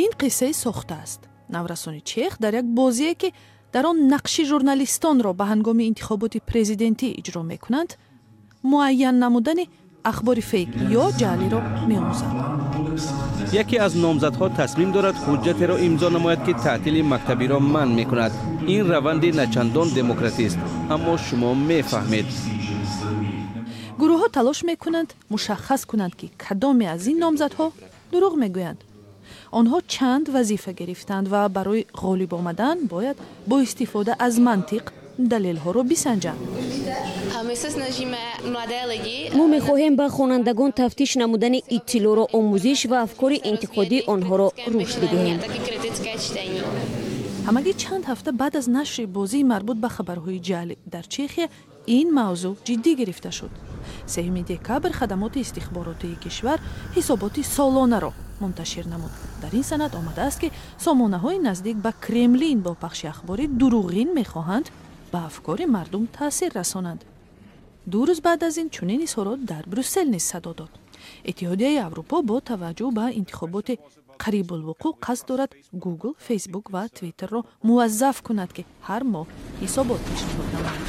Ин қиссаи сохта аст. Наврасони чех дар як бозие, ки дар он нақши журналистонро ба ҳангоми интихоботи президентӣ иҷро мекунанд, муайян намудани ахбори фейк ё ҷаълиро меомӯзанд. Яке аз номзадҳо тасмим дорад ҳуҷҷатеро имзо намояд, ки таътили мактабиро манъ мекунад. Ин раванди начандон демократист, аммо шумо мефаҳмед. Гурӯҳҳо талош мекунанд мушаххас кунанд, ки кадоме аз ин номзадҳо дурӯғ мегӯянд. Онҳо чанд вазифа гирифтанд ва барои ғолиб омадан бояд бо истифода аз мантиқ далелҳоро бисанҷанд. Мо мехоҳем ба хонандагон тафтиш намудани иттилоъро омӯзиш ва афкори интиқодии онҳоро рушд бидиҳем. Ҳамагӣ чанд ҳафта баъд аз нашри бозии марбут ба хабарҳои ҷаълӣ дар Чехия ин мавзӯъ ҷиддӣ гирифта шуд. 3 декабр хадамоти истихборотии кишвар ҳисоботи солонаро мунташир намуд. Дар ин санад омадааст, ки сомонаҳои наздик ба Кремлин бо пахши ахбори дурӯғин мехоҳанд ба афкори мардум таъсир расонанд. 2 рӯз баъд аз ин чунин изҳорот дар Брюссел низ садо дод. Иттиҳодияи Аврупо бо таваҷҷӯҳ ба интихоботи қарибулвуқӯъ қасд дорад Гугл, Фейсбук ва Твиттерро муваззаф кунад, ки ҳар моҳ ҳисобот пешниҳод намоянд.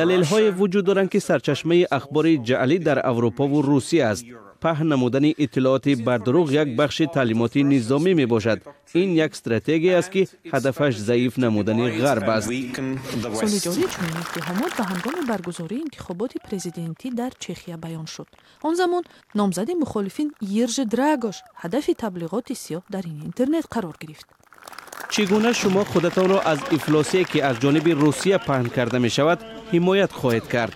Далелҳое вуҷуд доранд, ки сарчашмаи ахбори ҷаълӣ дар Аврупову Русия аст. Паҳн намудани иттилооти бардурӯғ як бахши таълимоти низомӣ мебошад. Ин як стратегия аст, ки ҳадафаш заиф намудани Ғарб аст. Соли ҷорӣ чунин иттиҳомот ба ҳангоми баргузории интихоботи президентӣ дар Чехия баён шуд. Он замон номзади мухолифин Йиржи Драгош ҳадафи таблиғоти сиёҳ дар ин интернет қарор гирифт. Чӣ гуна шумо худатонро аз ифлосие, ки аз ҷониби Русия паҳн карда мешавад, ҳимоят хоҳед кард?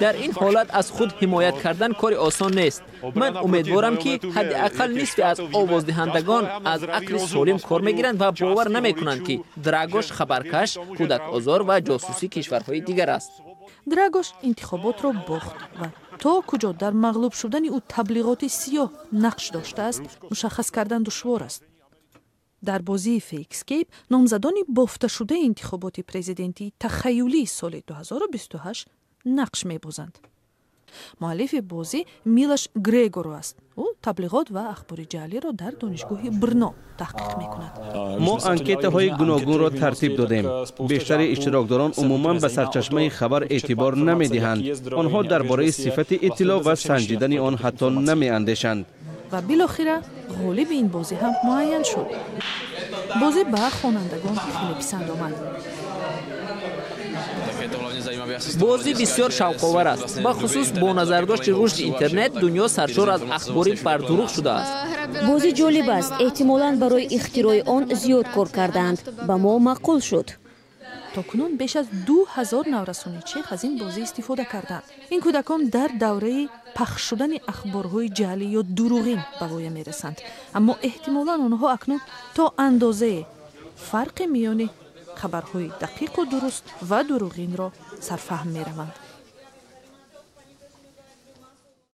Дар ин ҳолат аз худ ҳимоят кардан кори осон нест. Ман умедворам, ки ҳадди ақал нисфи аз овоздиҳандагон аз ақли солим кор мегиранд ва бовар намекунанд, ки Драгош хабаркаш, кӯдакозор ва ҷосуси кишварҳои дигар аст. Драгош интихоботро бохт ва то куҷо дар мағлуб шудани ӯ таблиғоти сиёҳ нақш доштааст, мушаххас кардан душвор аст. Дар бозии Фейкскейп номзадони бофташудаи интихоботи президентии тахаюлии соли 2028 нақш мебозанд. Муаллифи бозӣ Милаш Грегоро аст. Ӯ таблиғот ва ахбори ҷаълиро дар Донишгоҳи Брно таҳқиқ мекунад. Мо анкетаҳои гуногунро тартиб додем. Бештари иштирокдорон умуман ба сарчашмаи хабар эътибор намедиҳанд. Онҳо дар бораи сифати иттилоъ ва санҷидани он ҳатто намеандешанд. Ва билохира ғолиби ин бозӣ ҳам муайян шуд. Бозӣ ба хонандагон хеле писанд омад. Бозӣ бисёр шавқовар аст. Бахусус бо назардошти рушди интернет дунё саршор аз ахбори бардурӯғ шудааст. Бозӣ ҷолиб аст. Эҳтимолан барои ихтирои он зиёд кор кардаанд. Ба мо маъқул шуд. То кунун беш аз 2000 наврасони чех аз ин бозӣ истифода карданд. Ин кӯдакон дар давраи пахш шудани ахборҳои ҷаълӣ ё дурӯғин ба воя мерасанд, аммо эҳтимолан онҳо акнун то андозае фарқи миёни хабарҳои дақиқу дуруст ва дурӯғинро сарфаҳм мераванд.